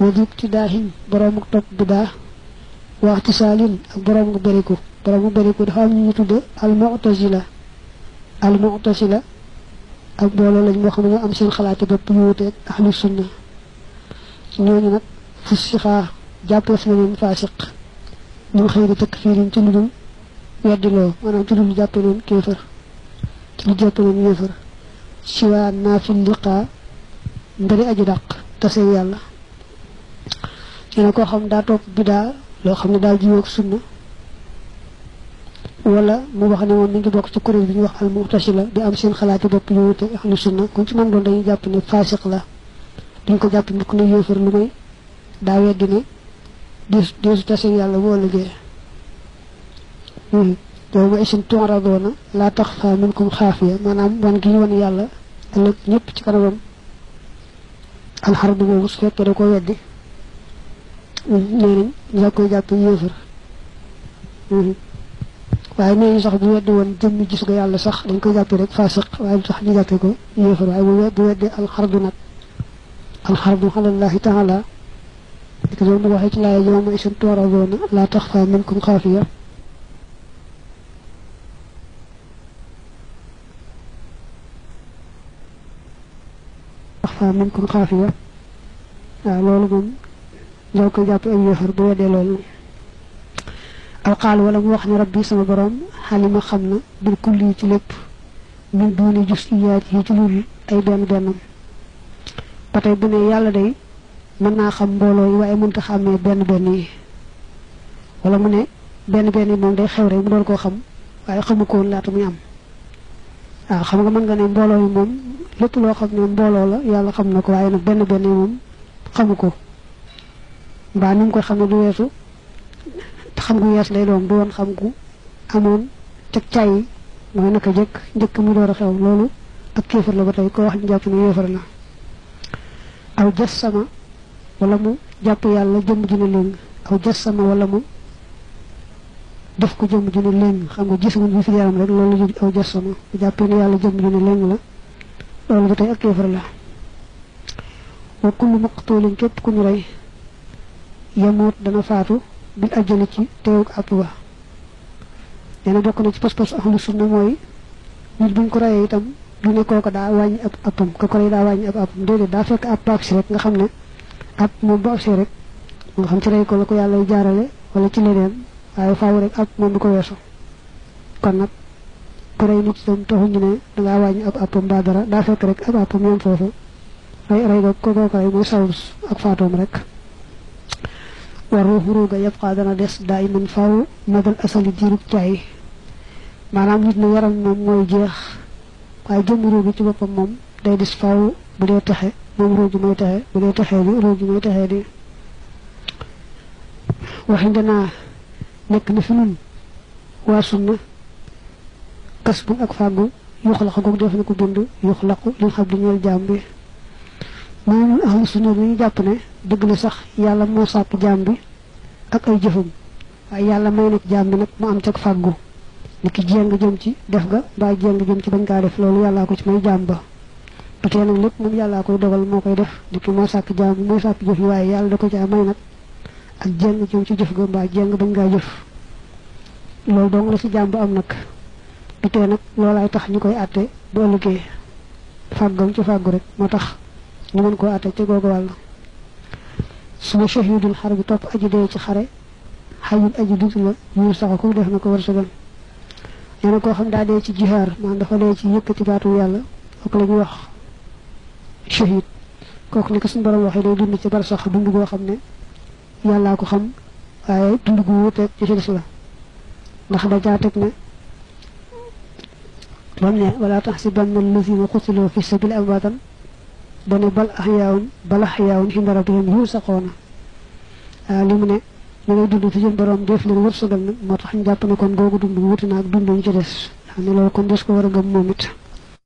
wa ibtidaahin borom ak topp bidaa wa ihtisaalin ak borom ak bariku dafa am ñu tudde al mu'tazila ak mbooloo lañ moo xam ne ñoo am seen xalaati bopp yu wuute ak ahlu sunna ñooñu nag fu sixaa jàppees na leen faasiq ñu xëy di tëkk fii ci lu dul weddiloo maanaam ci lu dul jàppe leen kéefër ci lu jàppe leen yéefër siwaa naa fi liqaa mbiri aju dàq tase yàlla ñu ne koo xam daa topp bidaa loo xam ne daal jiwoo ak sunna wala mu wax ne moom mi ngi bokk ci kuréel bi ñu wax al mu'tasila di am seen xalaati bopp yu wuute ahlu sunna kon ci man doon dañuy jàpp ne faasiq la duñ ko jàpp mukk ne yéefar lu may daa weddi ne deesu tase yàlla boo liggéey yow ma isin tu'radoona laa taxfaa minkum xaafiya maanaam wan gi ñu wan yàlla ëllëg ñëpp ci kanamam alxar bi boobu su fekkee da ko weddi nee nañ ñaa koy jàpp yéefar waaye nee ñu sax bu weddi woon jëmmi gis nga yàlla sax dañ koy jàppee rek faasiq waaye du sax ñu jàppee ko yéefar waaye bu weddi alxardu nag alxardu alallahi taala di ko mu waxee ci laaya yawma isin tu'radoona laa taxfaa minkum xaafiya waaw loolu moom ñoo koy jàppee ay yéefar bu weddee loolu alqaal wala mu wax ne rabbi sama borom xalima xam na bil kulli ci lépp min duuni jusiyaat yi ci lu ay benn bennam ba tey bu ne yàlla day mën naa xam mbooloo yi waaye mënta xàmmee benn yi wala mu ne benn yi moom day xew rek mu doon koo xam waaye xamu ko woon laata muy am waaw xam nga mën nga ne mbooloo yi moom lépp loo xam ne mbooloo la yàlla xam na ko waaye nag benn yi moom xamu ko mbaa ni mu koy xam ne du weesu xam gu yees lay doon du woon xam gu amoon teg caay mooy naka njëkk mu door a xew loolu ak kéefar la ba tey ko wax ñu jàpp ne yéefar la aw jas sama wala mu jàpp yàlla jëmm ju ne léng aw jas sama wala mu def ko jëmm ju ne léng xam nga gis nga fi yaram rek loolu aw jas sama bu jàppee ne yàlla jëmm ju ne léng la loolu ba tey ak kéefar la wa kullu maqtulin képp ku ñu rey yamuut dana faatu bil ajjali ci teewug àpp ba nee na bokk na ci pas-pas ahlu sunna mooy nit buñ ko reyee itam du ne kooku daa wàññi ab àppam ka ko rey daa wàññi ab àppam déedéet daa fekk ab agsi rek nga xam ne ab moom bu agsi rek nga xam ci rey ko la ko yàlla jaarale wala ci leneen waaye faaw rek ab moom du ko weesu kon nag ku rey nit itam taxuñu ne dangaa wàññi ab àppam ba dara daa fekk rek ab àppam yam foofu rey ko kooku rey mooy sabab ak faatoom rek war ruuga yabqa dana des daa iman faaw madal asali diirub caay maanaam nit na yaram moom mooy jeex waaye jëmm ruugi ci boppam moom day des faaw bu dee taxe moom ruugi mooy taxe bu dee taxee di ruugi mooy taxee di waxi danaa nekk na fi nun waa sunna kas bu ak fàggu yuxlaqu goog def na ko bind yuxlaqu li xam di ñeel jaam bi maa nun ahlu sunna dañuy jàpp ne dëgg la sax yàlla moo sàkk jaam bi ak ay jëfam waaye yàlla may na ci jaam bi nag mu am cag fàggu ni ki jéng jëm ci def ga mbaa jéng jëm ci bañ kaa def loolu yàllaa ko ci may jaam ba ba tey nag lépp moom yàllaa koy dogal moo koy def ni ki moo sàkk jaam bi moo sàkk jëf yi waaye yàlla da ko caa may nag ak jéng jëm ci jëf ga mbaa jéng bañ kaa jëf loolu dong la ci jaam ba am nag ba tey nag loolaay tax ñu koy àtte bu ëllëgee fàggam ci fàggu rek moo tax ñu mën koo àtte ci googu wàll suma shahidul xar bi topp aji dee ci xare xayul aji dut la ñu sax ko def na ko wërsëgal nee na koo xam daa dee ci jihaar maanaam dafa dee ci yëkkati baatu yàlla ak la ñuy wax shahid kooku ni ko suñu borom waxee day dund ci bar sax dund goo xam ne yàllaa ko xam waaye dund gu wuuteeg ci des la ndax da caa teg ne bam ne wala taxsibanna allazina qutiluu fi sabili amwaatan dane bal axyaawun inda rabbihim yursaqoona li mu ne ñu ngay dund fi seen borom def leen wërsëgal nag moo tax ñu jàpp ne kon googu dund wuti na ak dund ñu ci des xam ne loolu kon des ko war a gëm moom it